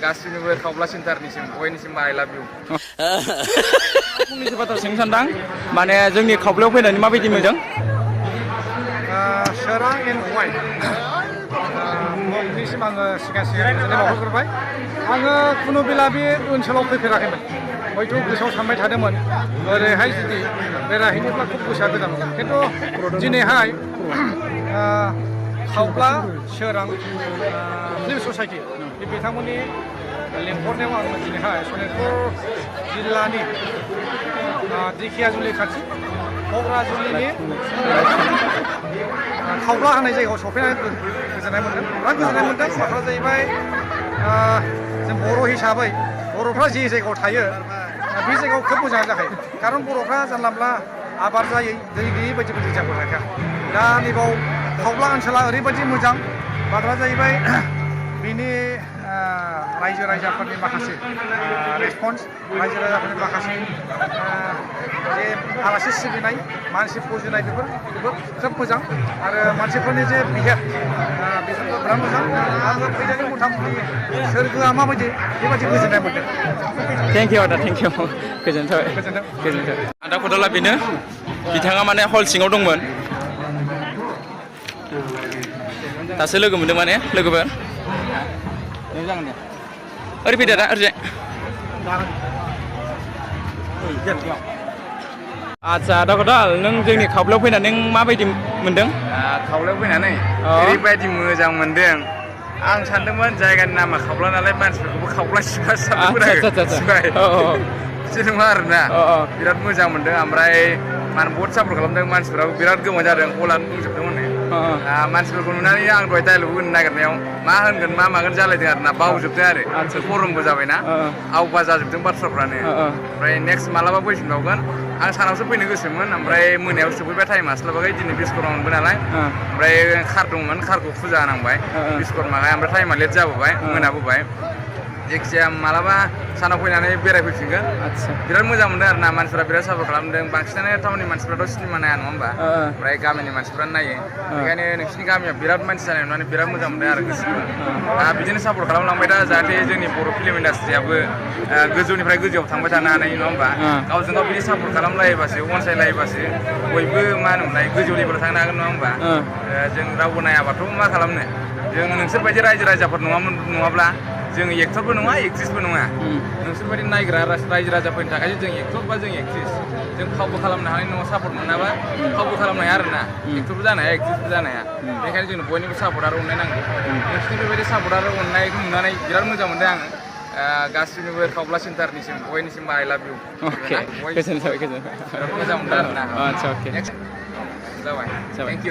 गासिनिबो खावब्ला सेन्टारनिसिम बयनिसिमबो आइ लाभ इउ। फंनैसो बाथ्रा सोंनो सानदां माने जोंनि खावब्लायाव फैनानै माबायदि मोनदों? सोरां एन्ड वाइट मुंनिसिम आङो सिगां गोजोननाय बावहरग्रोबाय। आङो खुनु बेला बे ओनसोलाव फैफेराखैमोन, हयथ' गोसोआव सानबाय थादोंमोन ओरैहाय जुदि बेरायहैनोब्ला खुब गोसोआ गोदान मोनगोन, खिन्थु दिनैहाय खावब्ला सोरां फिल्म ससाइटि बे बिथांमोननि लेंहरनायाव आङो दिनैहाय सनितपुर जिल्लानि दिखियाजुलि खाथि क'क्राझारनि खावब्ला होननाय जायगायाव सफैनानै गोजोननाय मोनदों। बिराद गोजोननाय मोनदों। बाथ्रा जाहैबाय जों बर' हिसाबै बर'फ्रा जे जायगायाव थायो बे जायगायाव खोब मोजां जाखायो, खारन बर'फ्रा जानला मोनला आबाद जायै दै गैयै बायदि बायदि जायगायाव थाखाया। दा नैबाव खावब्ला ओनसोला ओरैबायदि मोजां, बाथ्रा जाहैबाय बिनि रायजो राजाफोरनि माखासे रेसपन्स, रायजो राजाफोरनि माखासे जे आलासि सिबिनाय मानसि फुजिनाय बेफोर खोब मोजां, आरो मानसिफोरनि जे बिहेभ बेफोरबो बिराद मोजां। आङो फैनानै मथा मथि सोरगोआ माबायदि बेबायदि गोजोननाय मोन्दों। थेंक इउ आदा, थेंक इउ। गोजोन्थों। आदा खदाला बेनो, बिथाङा माने हल सिङाव दंमोन, दासो लोगो मोनदों माने लोगोफोर। जागोन दे ओरै फैदो दा ओरैजाय। आदसा आदा खदाल, नों जोंनि खावब्लायाव फैनानै नों माबायदि मोनदों? खावब्लायाव फैनानै ओरैबायदि मोजां मोनदों। आं सानदोंमोन जायगानि नामा खावब्ला नालाय मानसिफोरखौबो खावब्ला सिबा सिबाय बिदि नङा आरोना। बिराद मोजां मोनदों। ओमफ्राय मान बहुद सापर्ट खालामदों, मानसिफोराबो बिराद गोबां जादों, हलानो बुंजोबदोंमोन। मानसिफोरखौ नुनानै आं दहाय डायलग होनो नागिरनायाव मा होनगोन मा मागोन जालायदों आरो ना, बावजोबदों आरो गरमबो जाबायना, आवबा जाजोबदों बाथ्राफ्रानो। ओमफ्राय नेक्स्ट मालाबा फैफिनबावगोन। आं सानावसो फैनो गोसोमोन, ओमफ्राय मोनायाव सफैबाय, टाइम हास्लाबाखै, दिनै बिस्कर्मा मोनबो नालाय। ओमफ्राय खार दंमोन, खारखौ फुजा होनांबाय बिस्कर्माखाय, ओमफ्राय टाइमा लेट जाबोबाय, मोनाबोबाय। जायखिजाया मालाबा सानाव फैनानै बेरायफैफिनगोन। बिराद मोजां मोनदों आरो ना, मानसिफ्रा बिराद सापर्ट खालामदों। बांसिनानो टाउननि मानसिफ्राथ' सिनेमा नाया नङा होमबा, ओमफ्राय गामिनि मानसिफ्रानो नायो। बेखायनो नोंसिनि गामियाव बिराद मानसि जानाय नुनानै बिराद मोजां मोनदों आरो गोसोखौ। बिदिनो सापर्ट खालामलांबाय दा, जाहाथे जोंनि बर' फिल्म इन्डास्ट्रियाबो गोजौनिफ्राय गोजौआव थांबाय थानो हानाय, नङा होमबा। गावजों गाव बिदि सापर्ट खालामलायोबासो, अनसायलायोबासो बयबो मा होनोमोनलाय गोजौ लेभेलाव थांनो हागोन, नङा होमबा। जों रावबो नायाबाथ' मा खालामनो। जों नोंसोरबायदि रायजो राजाफोर नङाब्ला जों एक्टरबो नङा, एक्ट्रिसबो नङा। नोंसोरबायदि नायग्रा रायजो राजाफोरनि थाखायसो जों एक्टर बा जों एक्ट्रिस। जों फावबो खालामनो हानाय नङा, सापर्ट मोनाबा फावबो खालामनो हाया आरो ना, एक्टरबो जानो हाया, एक्ट्रिसबो जानो हाया। बेनिखायनो जोंनो बयनिबो सापर्ट आरो अननाय नांगौ। नोंसोरनि बेबायदि सापर्ट आरो अननायखौ नुनानै बिराद मोजां मोनदों आङो। गासिनिबो खावब्ला सेन्टारनिसिम बयनिसिमबो आइ लाभ इउ। गोजोनथाबाय। मोजां मोनदों आरो ना। आदसा, अके जाबाय, थेंक इउ।